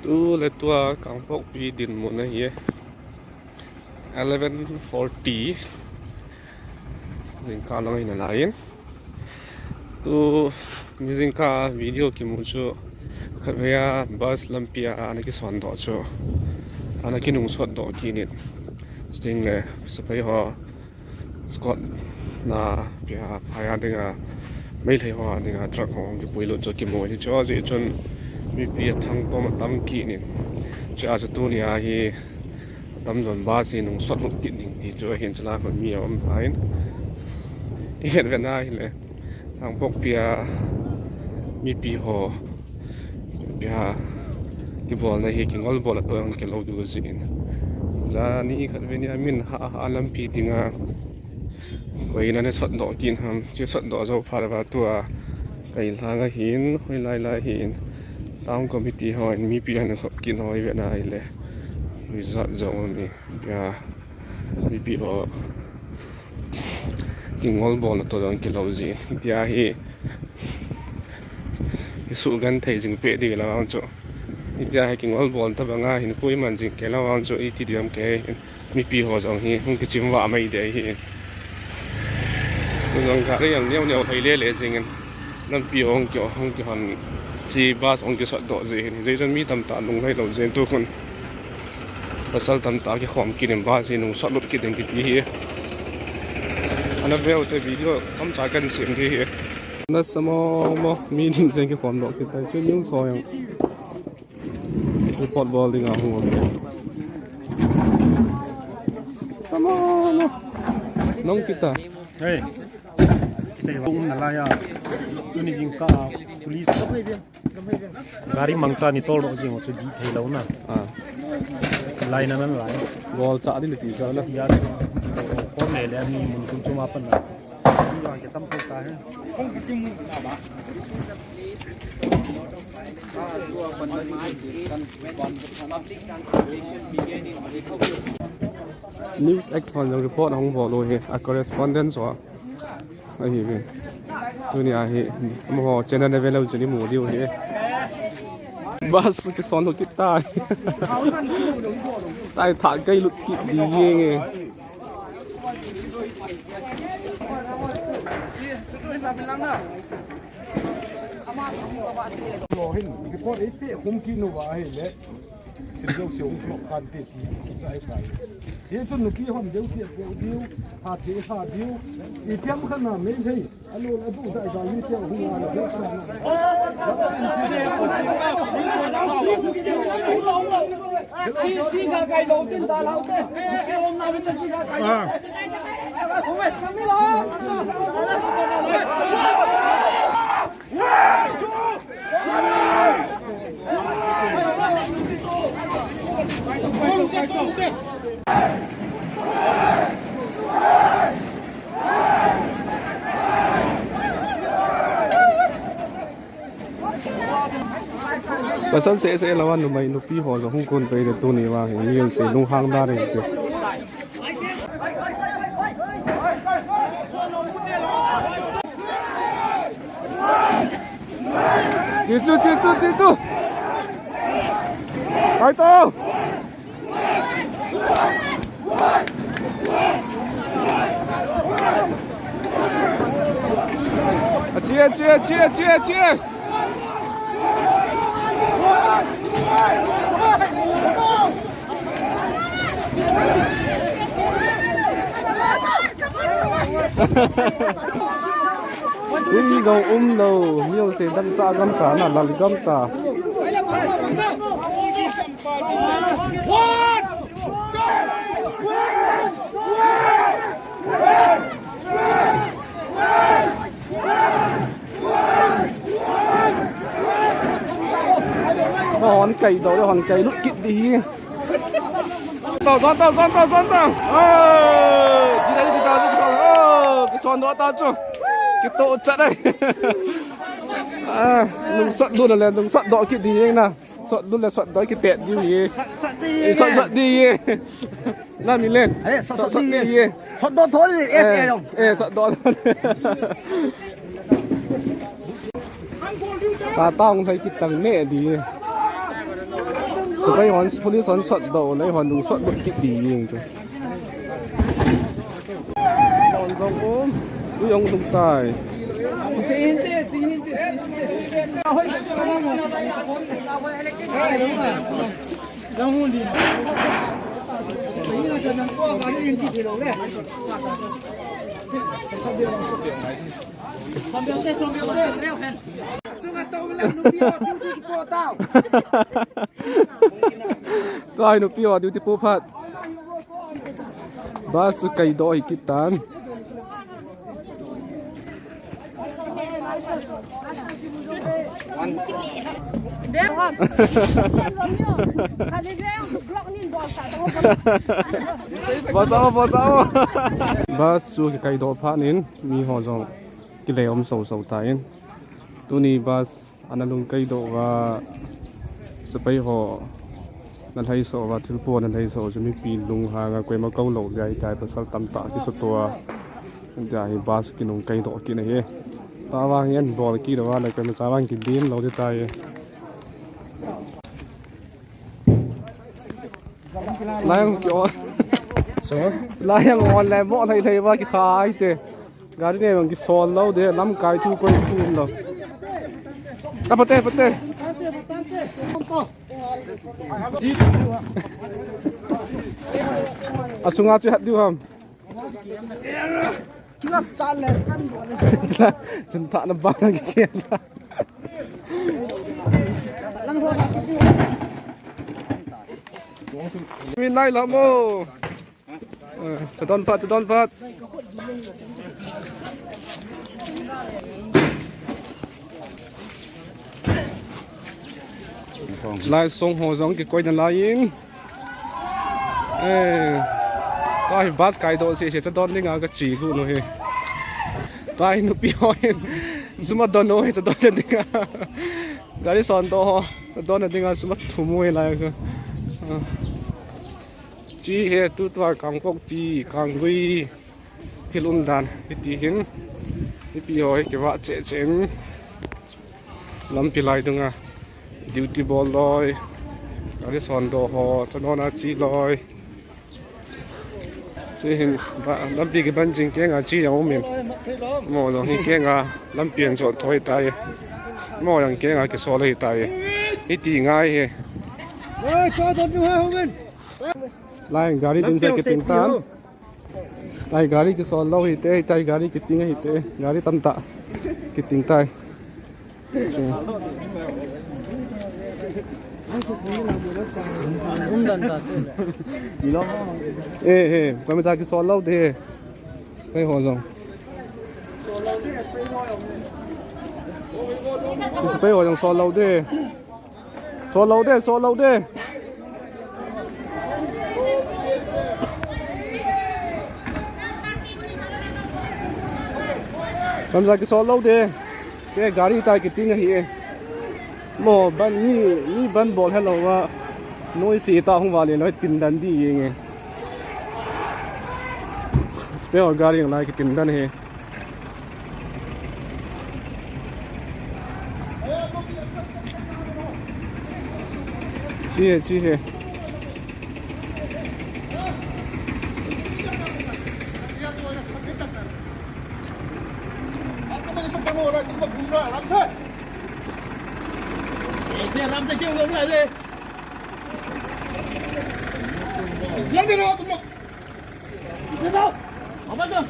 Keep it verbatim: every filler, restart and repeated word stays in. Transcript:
Tu le tua Kangpokpi dinmun ahi. Eleven forty. Jingkah lang ahi nalai in. Tu, mi jingkah video kimu chu, khatvei a bus lampi a ana kisondoh chu, ana kinungsotdoh kit in. Chuting le, sepai ho, escort na, pia, phai a dinga, Meitei ho dinga, truck ho, kipui lut chu kimu in. Chu, ajeh chun, mipi athang tom atam kit in. Chu, achu tuni a hi, Atamjon bus hi nungsot lut kit ding ti chu ahin, chulai khun mi aum pha in. I het vet na hile, Kangpokpi a mipi ho, pia, kibolna hi kingolbol a toh jong kilou diu jeh in. Jani khatvei nia min ha, ha lampi dinga, koi in ana sotdoh kit ham, chu sotdoh jou phat uva tua, kai lhang ahin, hoilai lai hin, town committee hon mipi ana khop kit hoi ve na hile, result jong um e, pia, mipi ho, kingolbol na toh jong kilou jeh in, hitia hi, kisugenthei jing peh ding lou vang chu, hitia hi kingolbol tabang a hin koiman jing kei lou vang chu, iti diam kei hin. Mipi ho jong hi hung kichim vah mai ding ahi. Tu jong gari jong neo neo hoi le le jing in. Lampi hung ki, hung kihon, chi bus hung kisotdoh jeh hin. Hijeh chun mi tamtah lunglhai lou jeh in tu khun. Pasal tamtah kikhom kit in bus hi nungsot lut kit ding kiti hi. Ana veu te video tamtah kan sem ding ahi. Nasa mo mo mi din jeng kikhom doh kit tai chu news ho jong. Report bol dinga hung um e. Sama no. Nong kita. Hey. Kisei hung na la ya. Tuni jingkah police. Gari mangcha ni tol ro jing chu di thei lou na. Ah. Lai na nan lai. Gol cha di le ti cha na. Ya. Kon le le ni mun tum chuma pan na. News X hon jong report hung bol u hi, a correspondent ho ahi ve. Tuni a hi, amaho channel level u chu ni mu diu hi. Bus kisondoh kit tai. Tai tha kai lut kit ding e. Lo hin, report ei pe khum kit nu va hi le. Sim jo se um flop kan te ti, ti sai sai. Ye tu nupi hon deu ti, deu diu, ha te ha diu. I tiam khan na me thei. Alo la bu dai dai ni te hu wa la. Chi, chi ga kai lo tin da lau te. Ke om na me te chi ga kai. Ah. Ho me, kami lo. Pasal seh seh lawan numei nupi ho jong hung kon pei de tuni vang hi mi jong se lunghang da reng te. Chichu, chichu, chichu. Hai to. Achie, achie, achie, achie, achie. Ui, jong um lou, mi jong se dangchah gam ta, na lal gam ta. Hon kai doh le hon kai lut kit ding hi. Tao, jon tao, jon tao, jon tao. Oh, di ta, di ta, di ta, oh, kisondoh ta chu. Kitoh chat ai. Ah, nungsot lut le, nungsotdoh kit ding na. Sot lut le sotdoh kipet ding hi. Sot, sot ding hi. Sot, sot ding hi. Na mi len. Eh, sot, sot, sot ding hi. Sotdoh thon le, eh, S A long. Eh, sotdoh. Ta tong thei kit tang ne di. Sepai hon, police hon sot doh le, hon lung sot doh kit ding chu. Hon jong um, u jong lung tai. Tua hi nupi ho duty pu phat. Bus chu kaidoh hi kitan. Bol sao, bol sao. Bus chu kikaidoh phat in mi ho jong kile um soso tan. Tuni bus ana lung kaidoh uva, sepai ho ana lhaiso uva, thilpo ana lhaiso chu mipi lunghang a koima kou lou gai tai, pasal tamtah kisoto a. Tia hi bus kinung kaidoh kit ahi. Tua vang hin bol kit uva le koima cha vang kidim lou ding tai. Lai ang ki on. So? Lai ang on le mo lhai lhai uva kikhai te. Gari ne bang kisol lou de, lamkai thu koi thu um lou. A pate, pate. Asunga chu hat diu ham. Chun thah na bang kikhel. Min nai la mo. Eh, chadon phat, chadon phat. Lai song ho jong kikoi nalai in. Eh, tua hi bus kaidoh sese chadon dinga kache got u ahi. Tua hi nupi ho hin sum adon u ahi chadon dinga. Gari sondoh ho chadon dinga sum athum u ahi lai kha. Ah. Chi he tutua Kangpokpi, Kanggui thil umdan hiti hin, mipi ho hi kivah cheh cheh in lampi lai dunga duty bol loi, gari sondoh ho chadon a che loi. Chi hin ba, lampi kiban jing kenga chi jong um in. Mo jong hi kenga lampi an jot thoi tai. Mo jong kenga kisol ahi tai. Hiti ngai hi. Lai gari dimset kiting tan. Lai gari kisol lou hite, tai gari kiting hite, gari tamtah kiting tai. Eh, eh, koima cha kisol lou de. Sepai ho jong. Sepai ho jong sol lou de. Sol lou de, sol lou de. Koima cha kisol lou de. Che gari tai kiting ahi e. Mo ban ni, ni ban bol helou a. Noise ta hung vale noi tin dan di yeng e. Spare gari lai kitin dan he. Chi he, chi he. ऐसे आराम से क्यों घूम रहा है? जल्दी रहो तुम लोग। पीछे जाओ। वापस जाओ।